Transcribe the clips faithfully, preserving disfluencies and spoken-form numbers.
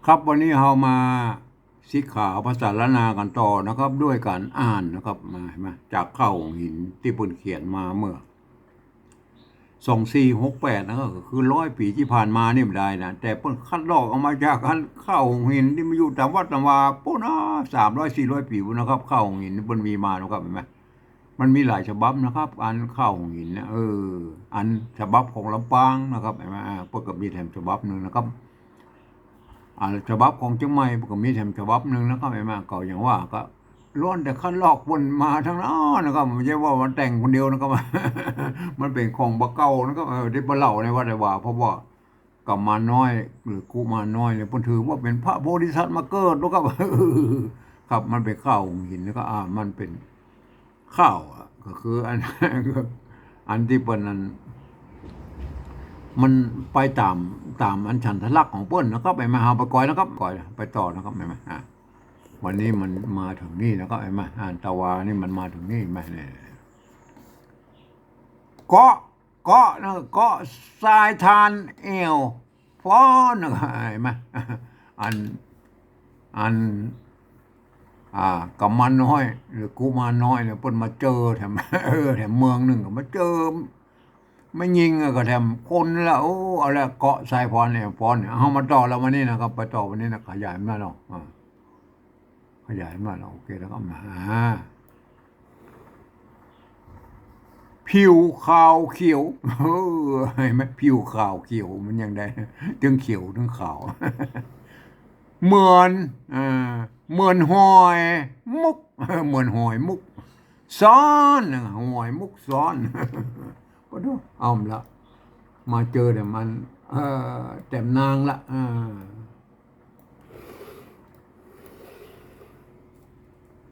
ครับ วันนี้เฮามาสิกขาภาษาล้านนากั๋นต่อนะครับ ด้วยก๋านอ่านนะครับ มา เห็นไหม จากข้าวหงส์หินตี้เปิ้นเขียนมาเมื่อ สองสี่หกแปด นะ ก็คือร้อยปี๋ตี้ผ่านมานี่บ่ได้นะ แต่เปิ้นคัดลอกเอามาจากอันข้าวหงส์หินตี้มีอยู่ต๋ามวัดต๋ามวาปู๊นนะ สามร้อยสี่ร้อยปี๋ปู๊นนะครับ ข้าวหงส์หินเปิ้นมีมานะครับ เห็นไหม มันมีหลายฉบับนะครับ อันข้าวหงส์หินนะ เออ อันฉบับของลำปางนะครับ เห็นไหม อ่า เปิ้นก็มีแถมฉบับนึ่งนะครับ อ่า ฉบับของเจียงใหม่เปิ้นก็มีแถมฉบับนึ่งนะครับ เห็นไหม ก็อย่างว่าก็ล้วนแต่คัดลอกเปิ้นมาตังนั้นนะครับ บ่ใจ้ว่ามาแต่งคนเดียวนะครับ มันเป๋นของบ่าเก่านะครับ เออ ตี้บ่าเล่าในวัดในวา เพราะว่ากุมารน้อยหรือกุมารน้อยเนี่ยเปิ้นถือว่าเป๋นพระโพธิสัตว์มาเกิดแล้วครับ ครับ มันเป๋นข้าวหงส์หินแล้วก็ อ่า มันเป๋น ข้าวอะ ก็คืออัน อันตี้เปิ้นนั้น มันไปต๋าม ต๋ามอันฉันทลักษณ์ของเปิ้นนะครับ ไปมาหาไปก่อยนะครับ ก่อย ไปต่อนะครับ ไปมา อ่ะ วันนี้มันมาเถิงนี่นะครับ ไปมา อ่ะ ตะวานี่มันมาเถิงนี่ มาเนี่ย เกาะ เกาะนะ เกาะสายทานแอ่วฟ้อนนะ เห็นไหม อัน อัน อ่า กุมารน้อย หรือกุมารน้อยเนี่ย เปิ้นมาเจอแถม เออ แถมเมืองนึ่งก็มาเจอ แม่ญิงก็แถมคนละ โอ้ เอาละ เกาะสายทานแอ่วฟ้อนเนี่ย เฮามาต่อแล้ววันนี้นะครับ ไปต่อวันนี้นะ ขยายมาเนาะ อ่า ขยายมาแล้ว โอเค แล้วก็มา ผิวขาวเขียว เออ เห็นไหม ผิวขาวเขียว มันยังได้ ตึงเขียว ตึงขาว เหมือน เอ่อ เหมือนหอยมุก เหมือนหอยมุกซ้อนนะ หอยมุกซ้อน ปะโถ เอาละ มาเจอแต่มัน เอ่อ แต่นางละ เออ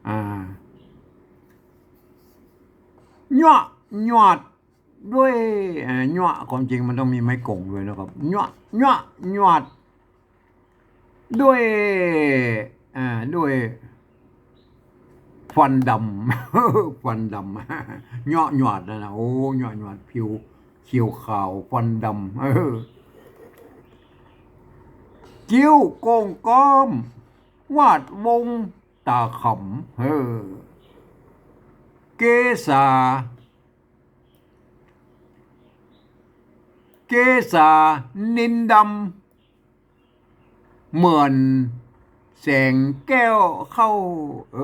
อ่า เยาะหยอดด้วย เอ่อ เยาะ ความจริงมันต้องมีไม้กงด้วยนะครับ เยาะ เยาะหยอดด้วย อ่า ด้วย ฟันดำ ฟันดำ เยาะหยอดนะนะ โอ้ เยาะหยอด ผิวเขียวขาว ฟันดำ เออ คิ้วโก่งก้อม วาดวงต๋าขำ เออ เกศา เกศานินดำ เหมือนแสงแก้วเข้า เอ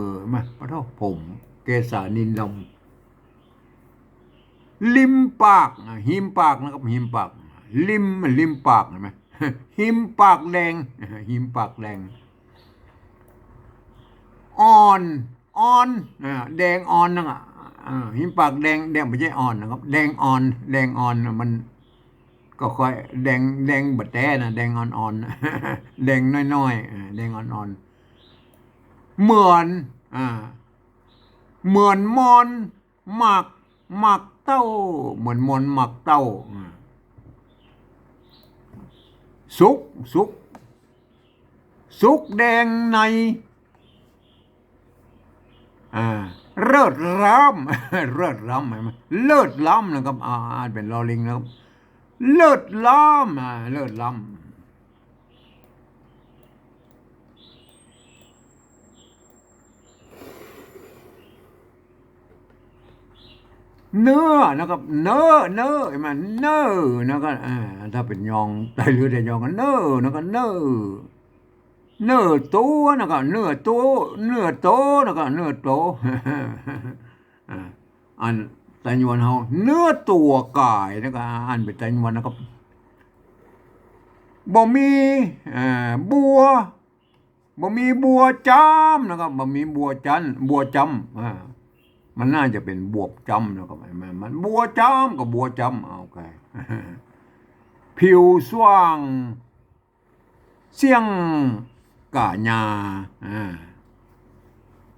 อ มา ปะโถ ผม เกศานินดำ ริมปาก อ่ะ ฮิมปากนะครับ ฮิมปาก ริม ริมปาก เห็นไหม ฮิมปากแดง ฮิมปากแดง อ่อน อ่อน อ่า แดงอ่อนนะ อ่า หิมปากแดง แดงบ่ใจ้อ่อนนะครับ แดงอ่อน แดงอ่อนน่ะ มันก็ค่อยแดง แดงบ่แต๊นะ แดงอ่อนๆ แดงน้อยๆ อ่า แดงอ่อนๆ เหมือน อ่า เหมือนมอนหมาก หมากเต้า เหมือนมอนหมากเต้า อ่า สุก สุก สุกแดงใน อ่า เลิศล้ำ เลิศล้ำ เห็นไหม เลิศล้ำนะครับ อ่า อ่านเป๋นลอลิงนะครับ เลิศล้ำ อ่า เลิศล้ำ เนื้อนะครับ เนื้อ เนื้อ เห็นไหม เนื้อนะครับ อ่า ถ้าเป๋นยอง ไตเลื้อไตยองก็เนื้อนะครับ เนื้อ เนื้อตั๋วนะครับ เนื้อตั๋ว เนื้อตั๋วนะครับ เนื้อตั๋ว อ่า อันไตยวนเฮา เนื้อตั๋วก๋ายนะครับ อ่านเป๋นไตยวนนะครับ บ่มี เอ่อ บัว บ่มีบัวจ้ำนะครับ บ่มีบัวจ้ำ บัวจ้ำ อ่า มันน่าจะเป๋นบวบจ้ำนะครับ มัน มันบัวจ้ำกับบัวจ้ำ อ่า โอเค ผิวสว่าง เสี้ยงก๋าญา อ่า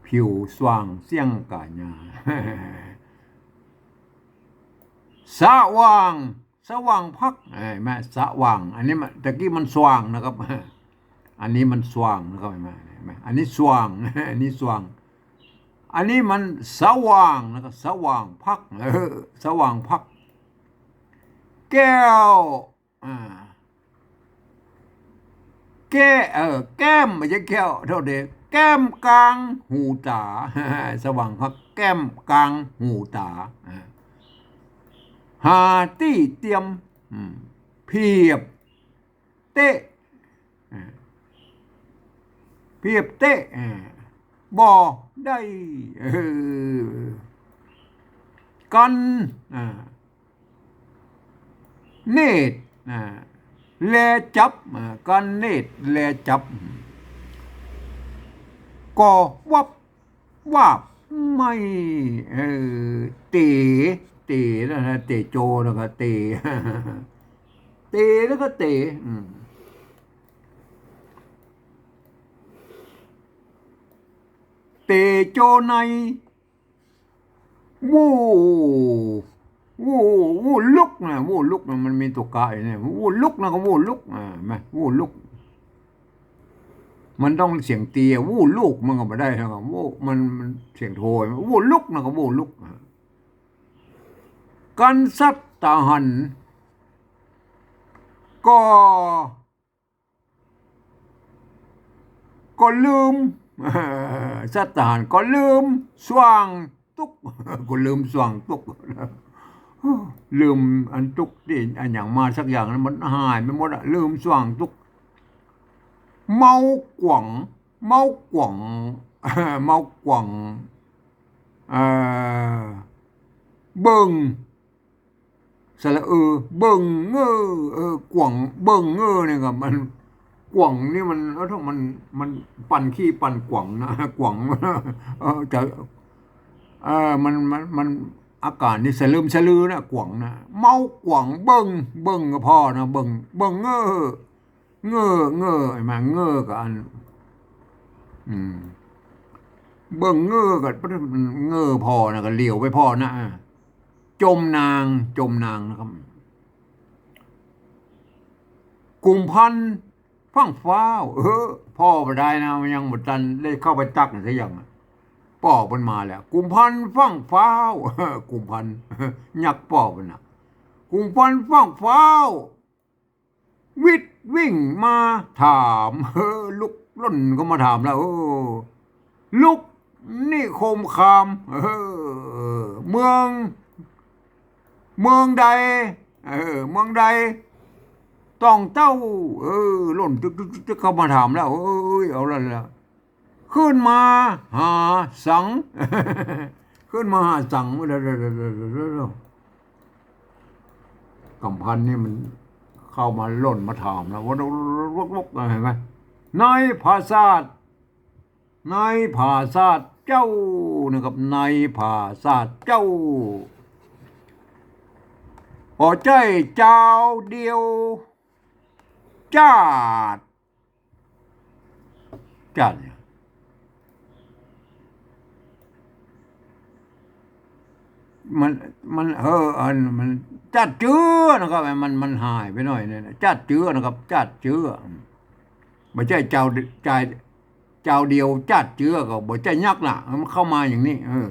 ผิวสว่างเสี้ยงก๋าญา สว่าง สว่างพรรค เห็นไหม สว่าง อันนี้มัน ตะกี้มันสว่างนะครับ อันนี้มันสว่างนะครับ เห็นไหม เห็นไหม อันนี้สว่าง อันนี้สว่าง อันนี้มันสว่างนะครับ สว่างพรรค เออ สว่างพรรค แก้ว อ่า แก้ เออ แก้ม บ่ใจ้แก้ว โทษที แก้มกลางหูต๋า สว่างครับ แก้มกลางหูต๋า อ่า หาตี้เตียม อืม เผียบเต๊ะ อ่า เผียบเต๊ะ อ่า บ่ได้ เออ กั๋น อ่า เนตร อ่า แลจับ อ่า กั๋นเนตร แลจับ ก็วับ วาบ ไม่ เออ เต๋ เต๋นะ เต๋โจแล้วก็เต๋ เต๋แล้วก็เต๋ อืม เต๋โจใน วู้ วู้ วู้ลุกนะ วู้ลุกนะ มันมีตั๋วกะอยู่เนี่ย วู้ลุกนะ ก็วู้ลุก อ่า แม่น วู้ลุก มันต้องเสียงเตี้ย วู้ลุก มันก็บ่ได้นะ ก็ วู้ มัน มันเสียงโท วู้ลุกนะ ก็วู้ลุก อ่า กั๋นสัตตาหัน ก็ ก็ลืม สัตตาหันก็ลืมส่วงตุ๊ก ก็ลืมส่วงตุ๊ก ลืมอันตุ๊กตี้อันหยังมาสักอย่างนั้น มันหายไปหมดอะ ลืมส่วงตุ๊ก เมากวั๋ง เมากวั๋ง เมากวั๋ง เอ่อ เบิ่ง สระเออ เบิ่งเง่อ เออ กวั๋ง เบิ่งเง่อเนี่ยครับ มัน กวั๋งนี่มัน เออ ถ้ามัน มันปั่นขี้ปั่นกวั๋งนะ กวั๋ง เออ จะ เออ มัน มัน มัน อาก๋านนี่สะลึมสะลือนะ กวั๋งนะ เมากวั๋ง เบิ่ง เบิ่งก็ผ่อนะ เบิ่ง เบิ่งเง่อ เง่อ เง่อ ไอ้มาเง่อก็อัน อืม เบิ่งเง่อก็ เง่อผ่อนะ ก็เหลียวไปผ่อนะ อ่า จมนาง จมนางนะครับ กุมภัณฑ์ฟั่งฟ้าว เออ ผ่อบ่ได้นะ มันยังบ่ตันได้เข้าไปตักซะอย่างอะ ป้อเปิ้นมาแล้ว กุมภัณฑ์ฟั่งฟ้าว กุมภัณฑ์ ยักษ์ป้อเปิ้นน่ะ กุมภัณฑ์ฟั่งฟ้าว วิดวิ่งมาถาม เออ ลุกล่นเข้ามาถามแล้ว เออ ลุกนิคมคาม เออ เมือง เมืองใด เออ เมืองใด ต้องเต้า เออ ล่นตึกๆๆๆ เข้ามาถามแล้ว เอ้ย เอาละละ ขึ้นมาหาสัง ขึ้นมาหาสัง กุมภัณฑ์นี่มันเข้ามาล่นมาถามแล้ว วกๆๆ เห็นไหม ในผาสาท ในผาสาทเจ้านะครับ ในผาสาทเจ้า บ่ใจ้จาวเดียว จาด จาดเนี่ย มัน มัน เออ อัน มันจาดเจื้อนะครับ มัน มันหายไปหน่อยเนี่ยนะ จาดเจื้อนะครับ จาดเจื้อ บ่ใจ้จาว จาว จาวเดียวจาดเจื้อ ก็บ่ใจ้ยักษ์ละ มันเข้ามาอย่างนี้ เออ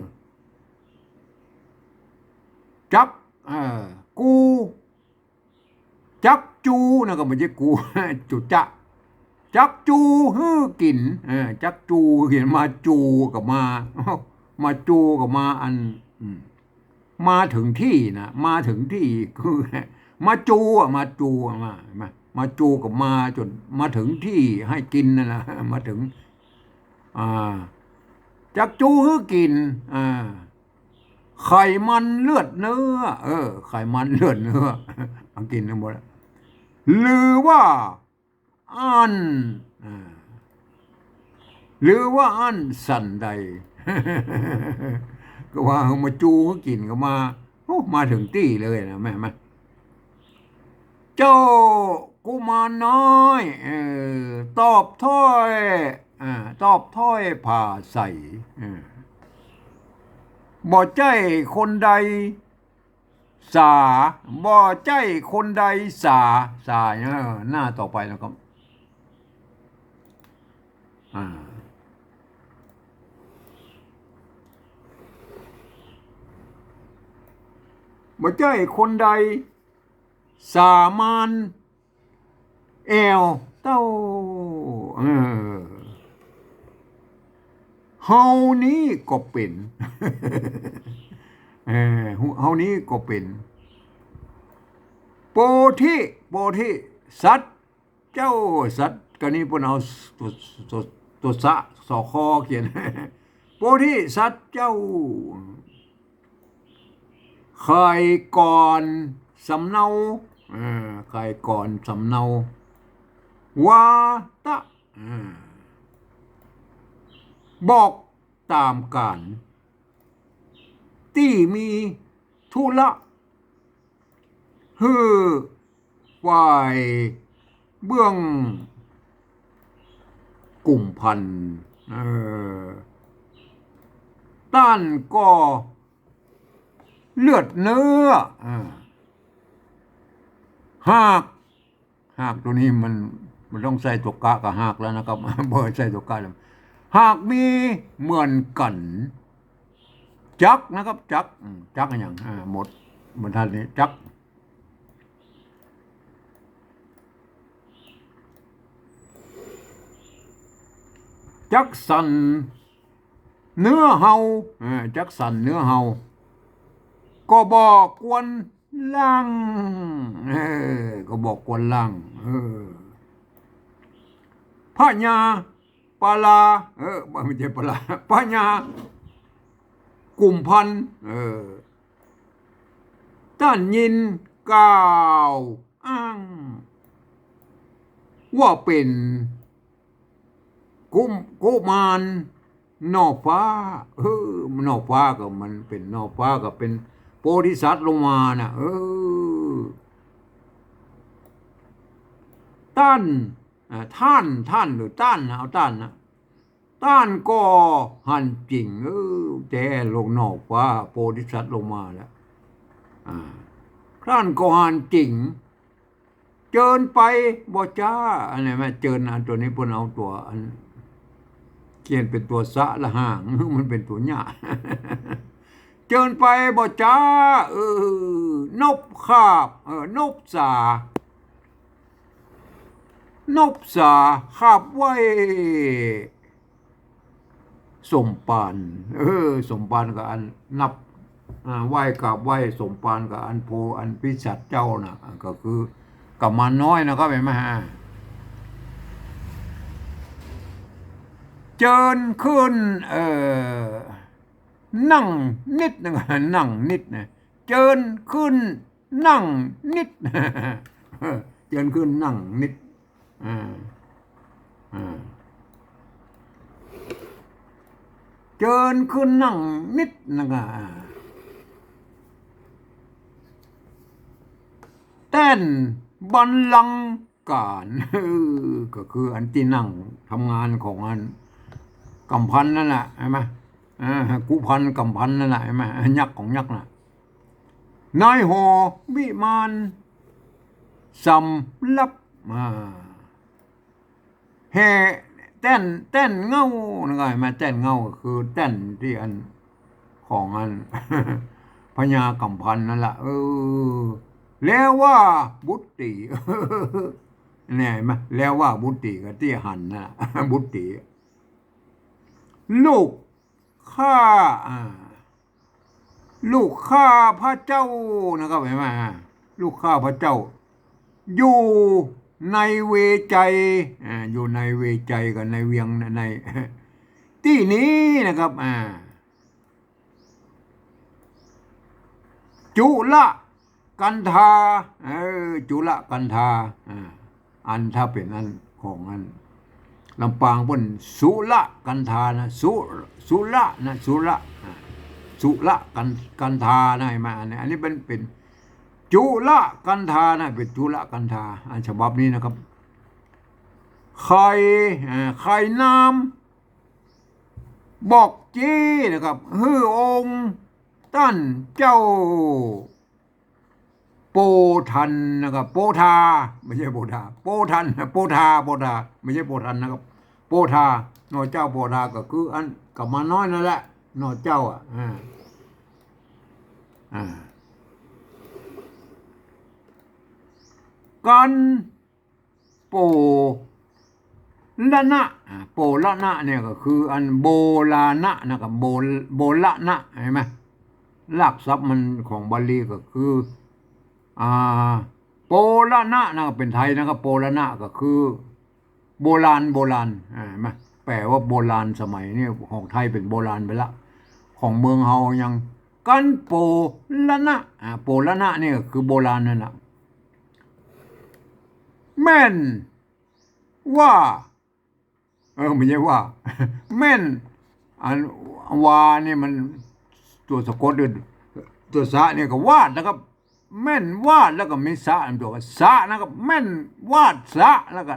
จัก เออ กู จักจูนะ ก็บ่ใจ้กู จุจะ จักจูหื้อกิ๋น เออ จักจูหื้อกิ๋น มาจูก็มา มาจูก็มาอัน อืม มาเถิงตี้นะ มาเถิงตี้ คือ มาจูอะ มาจูอะ มา มา มาจูก็มาจ๋นมาเถิงตี้หื้อกิ๋นนั่นแหละ มาเถิง อ่า จักจูหื้อกิ๋น อ่า ไขมันเลือดเนื้อ เออ ไขมันเลือดเนื้อ เอากิ๋นทั้งหมดละ หรือว่าอั้น อ่า หรือว่าอั้นสันใด ก็ว่าหื้อมาจูก็กิ๋นก็มา โอ้ มาเถิงตี้เลยนะ แม่น แม่น เจ้ากุมารน้อย เออ ตอบถ้อย อ่า ตอบถ้อยผาใส เออ บ่ใจ้คนใดสา บ่ใจ้คนใดสา สา เออ หน้าต่อไปนะครับ อ่า บ่ใจ้คนใดสามาน แอ่วเต้า เออ เฮานี้ก็เป๋น เออ เฮานี้ก็เป๋น โพธิ โพธิสัตว์เจ้า สัตว์ กะนี้เปิ้นเอาตั๋ว ตั๋ว ตั๋วสะ สอคอ เขียน โพธิสัตว์เจ้า ใค่ก่อนสำเนา เออ ใค่ก่อนสำเนา วาตะ เออ บอกต๋ามก๋าน ตี้มีธุระ หื้อฝ่ายเบื้องกุมภัณฑ์ เออ ต้านก็เลือดเนื้อ อ่า หาก หากตั๋วนี้มัน มันต้องใส่ตั๋วกะกับหากแล้วนะครับ บ่ใส่ตั๋วกะแล้ว หากมีเหมือนกั๋น จักนะครับ จัก อืม จักอะหยัง อ่า หมด บรรทัดนี้ จัก จักสันเนื้อเฮา เออ จักสันเนื้อเฮา ก็บ่ควรล่าง เออ ก็บ่ควรล่าง เออ พญาปาลา เออ บ่ใจ้ปาลา พญากุมภัณฑ์ เออ ต้านยินกล่าวอ้าง ว่าเป๋นกุม- กุมารหน่อฟ้า เออ หน่อฟ้าก็มันเป๋นหน่อฟ้าก็เป๋นโพธิสัตว์ลงมาน่ะ เออ ต้าน อ่า ท่าน ท่านหรือต้านนะ เอาต้านนะ ต้านก็หันจริง เออ แต๊ลูกหน่อฟ้าโพธิสัตว์ลงมาแล้ว อ่า ต้านก็หันจริง เจิญไปบ่จ๊า อันนี้แม่ เจิญ อันตั๋วนี้เปิ้นเอาตั๋วอัน เขียนเป๋นตั๋วสะละหาง มันเป๋นตั๋วหญ้า เจิญไปบ่จ๊า เออ นบขาบ เออ นบสา นบสาขาบไหว้สมภาร เออ สมภารก็อันนับ อ่า ไหว้กราบไหว้สมภารก็อันโพ อันพิสัชเจ้าน่ะ อ่า ก็คือกุมารน้อยนะครับ หันก่อ เจิญขึ้น เอ่อ นั่งนิดนึ่ง นั่งนิดนะ เจิญขึ้นนั่งนิด เจิญขึ้นนั่งนิด อ่า อ่า เจิญขึ้นนั่งนิดนะก็ อ่า แต้นบัลลังก์ ก๋าน เออ ก็คืออันตี้นั่งทำงานของอันกุมภัณฑ์นั่นแหละ หันก่อ อ่า กุมภัณฑ์ กุมภัณฑ์นั่นแหละ หันก่อ ยักษ์ของยักษ์น่ะ ในหอวิมานสำหรับ อ่า แห่แต้น แต้นเหง้า นั่นก็หันก่อ แต้นเหง้าก็คือแต้นตี้อัน ของอัน พญากุมภัณฑ์นั่นแหละ เออ แล้วว่าบุตรี เนี่ยหันก่อ แล้วว่าบุตรีก็ตี้หันน่ะ บุตรี ลูกข้า อ่า ลูกข้าพระเจ้านะครับ หันก่อ ลูกข้าพระเจ้า อยู่ในเวไจ อ่า อยู่ในเวไจกับในเวียง ใน ตี้นี้นะครับ อ่า จุลกันธา เออ จุลกันธา อ่า อันถ้าเป๋นอันของอันลำปางเปิ้นสุรกันธานะ สุ- สุรนะ สุร อ่า สุรกัน- กันธานะ หันก่อ อันนี้ อันนี้เป๋น เป๋นจุลกันธานะ เป๋นจุลกันธา อันฉบับนี้นะครับ ใค่ อ่า ใค่นามบอกจี้นะครับ หื้อองค์ต้านเจ้า โปธันนะครับ โปธา ไม่ใช่โปธา โปธัน โปธา โปธา ไม่ใช่โปธันนะครับ โปธา หน่อเจ้าโปธาก็คืออันกุมารน้อยนั่นแหละ หน่อเจ้า อ่ะ อ่า อ่า กัน โป รณะ อ่า โปรณะเนี่ยก็คืออันโบราณะนะครับ โบ โบรณะ หันก่อ รากศัพท์มันของบาลีก็คือ อ่า โปรณะนะ เป๋นไทยนะครับ โปรณะก็คือ โบราณ โบราณ อ่า หันก่อ แป๋ว่าโบราณสมัยนี้ ของไทยเป๋นโบราณไปละ ของเมืองเฮายัง กั๋นโปรณะ อ่า โปรณะนี่ก็คือโบราณนั่นแหละ แม่นว่า เออ ไม่ใช่ว่า แม่น อัน วา นี่มันตั๋วสะกด ตั๋วสะนี่ก็วาดนะครับ แม่นวาด แล้วก็มีสะ อันตั๋วสะนะครับ แม่นวาดสะ แล้วก็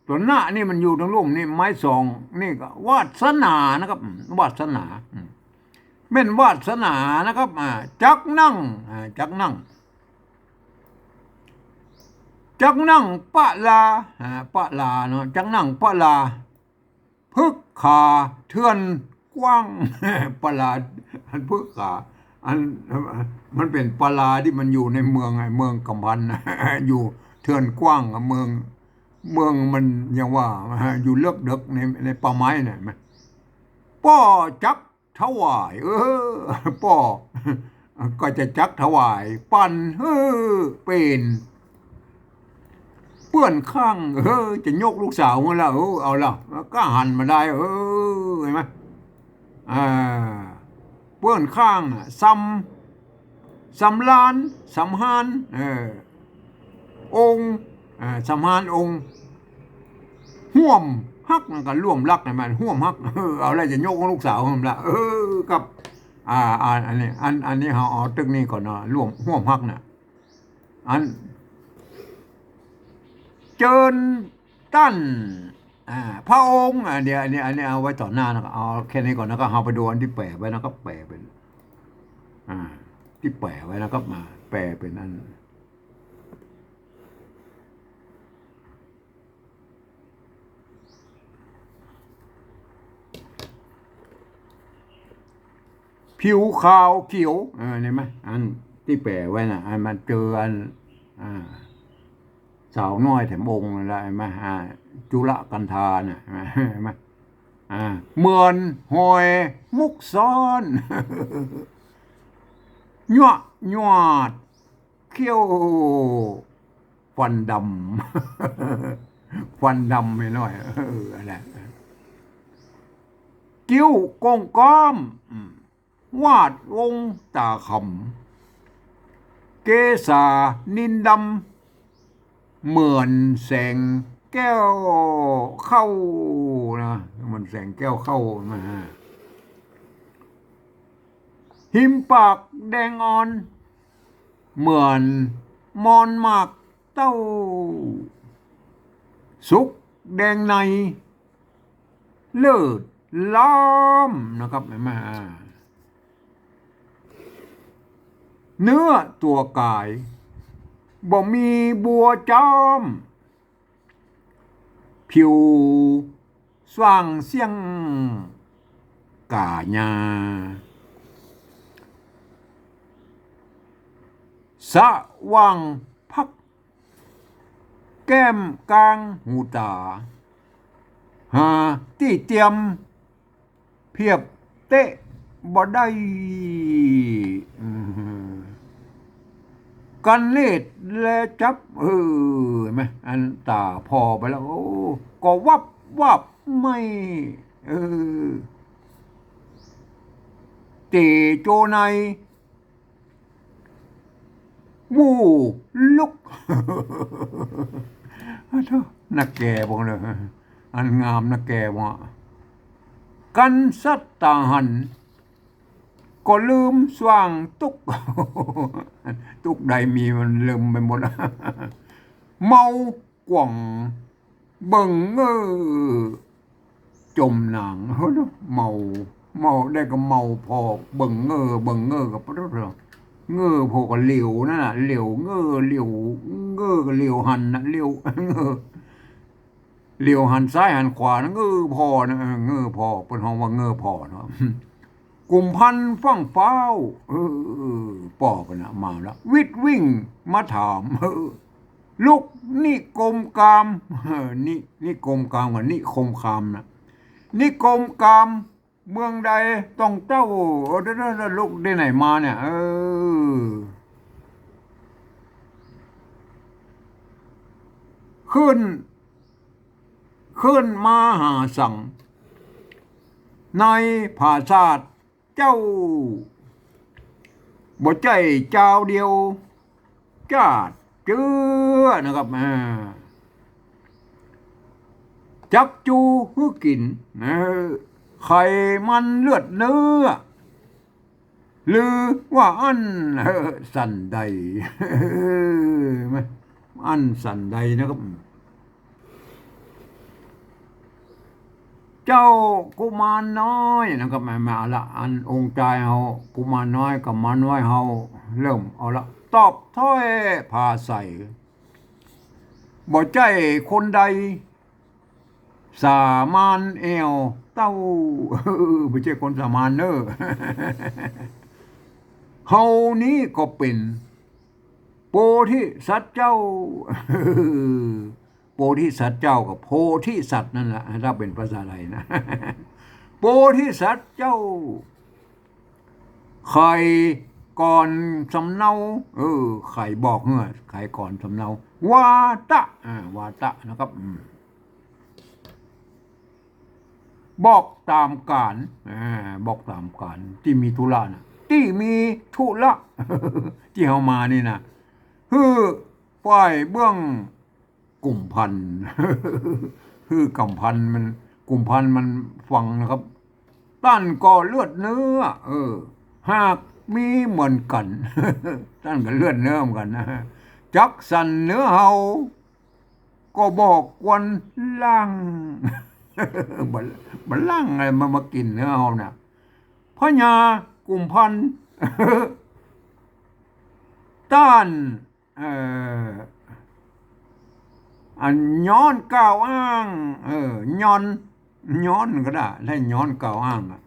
ตั๋วนะนี่มันอยู่ตางลุ่มนี่ ไม้สอง นี่ก็วาสนานะครับ อืม วาสนา อืม แม่นวาสนานะครับ อ่า จักนั่ง อ่า จักนั่ง จักนั่งปะลา อ่า ปะลาเนาะ จักนั่งปะลา ผึกขาเถื่อนกว้าง ปะลา อันผึกขา อัน มันเป๋นปะลาตี้มันอยู่ในเมืองไง เมืองกำพาน อยู่เถื่อนกว้างอะ เมือง เมืองมันยังว่า อยู่เลิกเดิกใน ในป่าไม้น่ะ หันก่อ ป้อจัก ถวาย เออ ป้อก็จะจักถวาย ปันหื้อเป๋นเปื้อนข้าง เออ จะยกลูกสาวหื้อละ เออ เอาละ ก็หันมาได้ เออ หันก่อ อ่า เปื้อนข้างอะ สำ สำราญ สำฮาน เออ องค์ อ่า สำฮานองค์ ฮ่วมฮัก นั่นก็ร่วมฮัก หันก่อ ฮ่วมฮัก เออ เอาละ จะยกของลูกสาวหื้อละ เออ ครับ อ่า อ่า อันนี้ อัน อันนี้เฮาเอาตึกนี้ก่อนเนาะ ร่วม ฮ่วมฮักน่ะ อัน เจิญต้าน อ่า พระองค์ อ่า เดี๋ยว อันนี้ อันนี้เอาไว้ต๋อนหน้านะครับ เอาแค่นี้ก่อนนะครับ เฮาไปดูอันตี้แป๋ไว้นะครับ แป๋เป๋น อ่า ตี้แป๋ไว้นะครับ มา แป๋เป๋นอัน ผิวขาวเขียว เออ หันก่อ อันตี้แป๋ไว้น่ะ อันมันเจออัน อ่า สาวน้อยแถมองค์นั่นแหละ หันก่อ อ่า จุลกัณฑาน่ะ หันก่อ อ่า เหมือนหอยมุกซ้อน ยั่วยวด เขี้ยวฟันดำ ฟันดำไปหน่อย เออ อันนั้น คิ้วโก่งก้อม อืม วาดวงต๋าขำ เกศานินดำ เหมือนแสงแก้วเข้านะ เหมือนแสงแก้วเข้านะ ริมปากแดงอ่อน เหมือนมอนหมากเต้า สุกแดงใน เลือดล้อมนะครับ หันก่อ อ่า เนื้อตั๋วก๋าย บ่มีบัวจ้อม ผิวสว่างเสี้ยงก๋าญา สว่างพักแก้มกางหูต๋า หาตี้เตียม เพียบเต๊ะบ่ได้ อืม กั๋นเลดแลจับ เออ หันก่อ อันต๋าผ่อไปแล้ว โอ้ ก็วับวับไหม้ เออ เต๋โจใน มู่ลุก อะโธ่ นักแก่บ่เนาะ อันงามนักแก่บ่ กั๋นสัตตาหัน ก็ลืมสว่างตุ๊ก ตุ๊กใดมีมันลืมไปหมด เมา ก๋วงเบิ่งเง่อจมหนาง เฮ้ย เมา เมาได้ก็เมาผ่อ เบิ่งเง่อ เบิ่งเง่อก็ปะโธ่ เง่อผ่อก็เหลียวนั่นน่ะ เหลียวเง่อ เหลียวเง่อก็เหลียวหันน่ะ เหลียว เง่อ เหลียวหันซ้ายหันขวานะ เง่อผ่อนะ เออ เง่อผ่อ เปิ้นฮ้องว่าเง่อผ่อเนาะ กุมพันธ์ฟั่งฟ้าว เออ ป้อเปิ้นน่ะ มาแล้ว วิดวิ่งมาถาม เออ ลุกนิกรมกาม เออ นิ นิกรมกามกับนิคมคามนะ นิกรมกาม เมืองใดต้องเต้า เออ เดี๋ยวๆๆ ลุกตี้ไหนมาเนี่ย เออ ขึ้น ขึ้นมาหาสัง ในผาสาทเจ้า บ่ใจ้จาวเดียว จาดเจื้อนะครับ อ่า จักจูหื้อกิ๋น เออ ไขมันเลือดเนื้อ ลือว่าอั้น เออ สันใด เออ อั้นสันใดนะครับ เจ้ากุมารน้อยนะครับ มา มาละ อันองค์จายเฮา กุมารน้อยกับหม่าน้อยเฮา เริ่มเอาละ ตอบถ้อยผาใส บ่ใจ้คนใด สามานแอ่วเต้า บ่ใจ้คนสามานเน่อ เฮานี้ก็เป๋น โพธิสัตว์เจ้า โพธิสัตว์เจ้ากับโพธิสัตว์นั่นแหละ ถ้าเป๋นภาษาไทยนะ โพธิสัตว์เจ้า ไขก่อนสำเนา เออ ไขบอกเฮ้อ ไขก่อนสำเนา วาตะ อ่า วาตะนะครับ อืม บอกต๋ามก๋าน อ่า บอกต๋ามก๋าน ตี้มีธุระนะ ตี้มีธุระ ตี้เฮามานี่นะ หื้อฝ่ายเบื้องกุมภัณฑ์ หื้อกุมภัณฑ์มัน กุมภัณฑ์มันฟังนะครับ ต้านก็เลือดเนื้อ เออ หากมีเหมือนกั๋น ต้านก็เลือดเนื้อเหมือนกั๋นนะ จักสันเนื้อเฮา ก็บ่ควรลัง บ่ บ่ลังอะไรมา มากิ๋นเนื้อเฮาน่ะ พญากุมภัณฑ์ ต้าน เอ่อ อันย้อนกล่าวอ้าง เออ ย้อน ย้อนก็ได้ ถ้าย้อนกล่าวอ้างอะ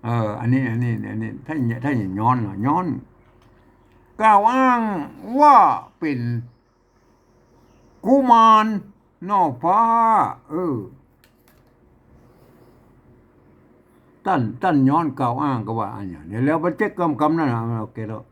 เออ อันนี้ อันนี้ อันนี้ ถ้า ถ้าย้อนเหรอ ย้อน กล่าวอ้างว่าเป๋นกุมารหน่อฟ้า เออ ต้าน ต้านย้อนกล่าวอ้างก็ว่าอันเนี้ย เดี๋ยวแล้วมันเจ๊กกำกำนั่นน่ะ โอเคแล้ว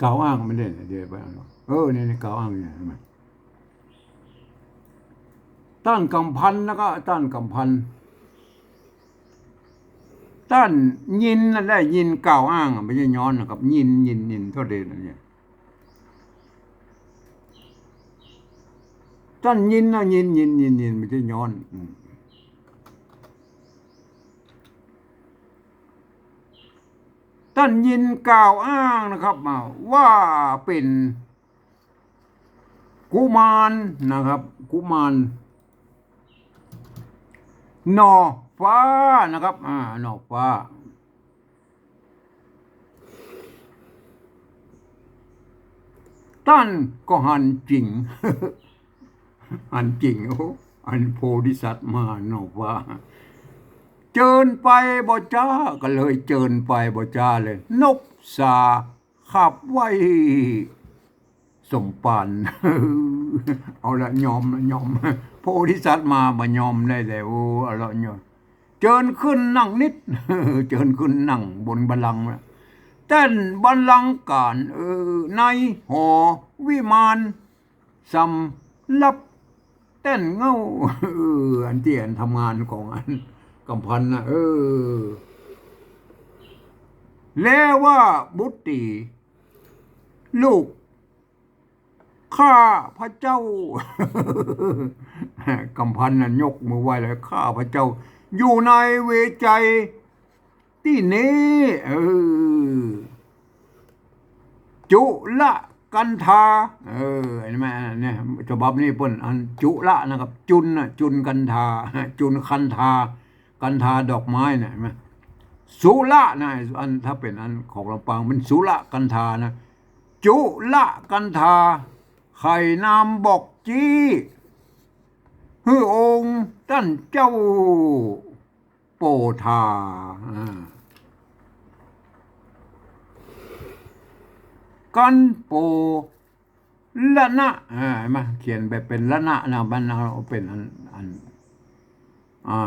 กล่าวอ้างมันได้เนี่ย เดี๋ยวไปเอาเนาะ เออ นี่ นี่กล่าวอ้างอยู่เนี่ย เห็นไหม ต้านกุมภัณฑ์ แล้วก็ต้านกุมภัณฑ์ ต้านยินนั่นแหละ ยินกล่าวอ้างอะ ไม่ใช่ย้อนนะครับ ยิน ยิน ยิน โทษทีนะเนี่ย ต้านยินนะ ยิน ยิน ยิน ยิน ไม่ใช่ย้อน อืม ต้านยินกล่าวอ้างนะครับ อ่า ว่าเป๋นกุมารนะครับ กุมารหน่อฟ้านะครับ อ่า หน่อฟ้า ต้านก็หันจิ๋ง หันจิ๋ง โอ้ อันโพธิสัตว์มาหน่อฟ้า เจิญไปบ่จ๊า ก็เลยเจิญไปบ่จ๊าเลย นกสาขับไว้สมปาน เอาละ ยอมละ ยอม โพธิสัตว์มา บ่ยอมได้แล้ว โอ้ เอาละ ยอม เจิญขึ้นนั่งนิด เจิญขึ้นนั่งบนบัลลังก์ละ แต้นบัลลังก์ก๋าน เออ ในหอวิมาน สำหรับแต้นเหง้า เออ อันตี้อันทำงานของอันกุมภัณฑ์นะ เออ แล้วว่าบุตรี ลูกข้าพเจ้า กุมภัณฑ์น่ะยกมือไหว้เลย ข้าพเจ้า อยู่ในเวไชตี้นี้ เออ จุลคันธา เออ เห็นไหม เนี่ย ฉบับนี้เปิ้นอันจุลนะครับ จุลน่ะ จุลคันธา จุลคันธา กันธาดอกไม้น่ะ เห็นไหม สุระนะ อัน ถ้าเป๋นอันของลำปางเป๋นสุระกันธานะ จุระกันธา ไข่น้ำบอกจี้ หื้อองค์ต้านเจ้าโปธา อ่า กันโปรณะ อ่า เห็นไหม เขียนแบบเป๋นรณะนะ มันเอาเป๋นอัน อัน อ่า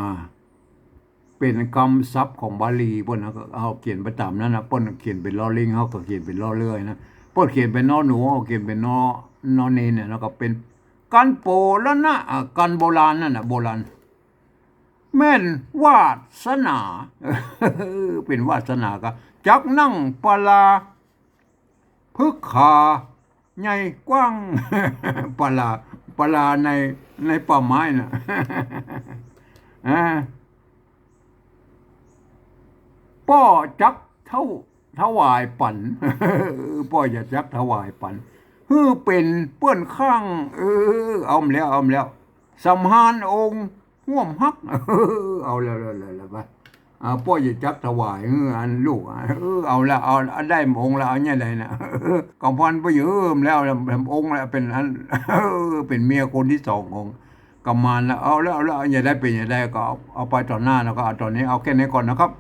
เป๋นกำศัพท์ของบาลีเปิ้นนะ ก็เอาเขียนไปต๋ามนั้นนะ เปิ้นเขียนเป๋นลอลิง เฮาก็เขียนเป๋นลอเรือนะ เปิ้นเขียนเป๋นนอหนู เฮาเขียนเป๋นนอ นอเณรเนี่ย แล้วก็เป๋นกันโปรณะ อ่า กันโบราณนั่นน่ะ โบราณ แม่นวาสนา เป๋นวาสนาก็ จักนั่งปาลา พฤกขาใหญ่กว้าง ปาลา ปาลาใน ในป่าไม้น่ะ อ่า ป้อจักเต้า ถวายปัน ป้อจะจักถวายปัน หื้อเป๋นเปื้อนข้าง เออ เอามาแล้ว เอามาแล้ว สำฮานองค์ฮ่วมฮัก เอาแล้ว แล้ว แล้ว แล้วไป อ่า ป้อจะจักถวาย เออ อันลูก เออ เอาละ เอา เอาได้องค์ละ เอาเนี่ยใดน่ะ กำพันไปเยิมแล้ว องค์ละเป๋นอัน เออ เป๋นเมียคนตี้สองของกำมารแล้ว เอาแล้ว เอาแล้ว เอาเนี่ยใดเป๋นเนี่ยใดก็เอา เอาไปต๋อนหน้า แล้วก็เอาต๋อนนี้ เอาแค่นี้ก่อนนะครับ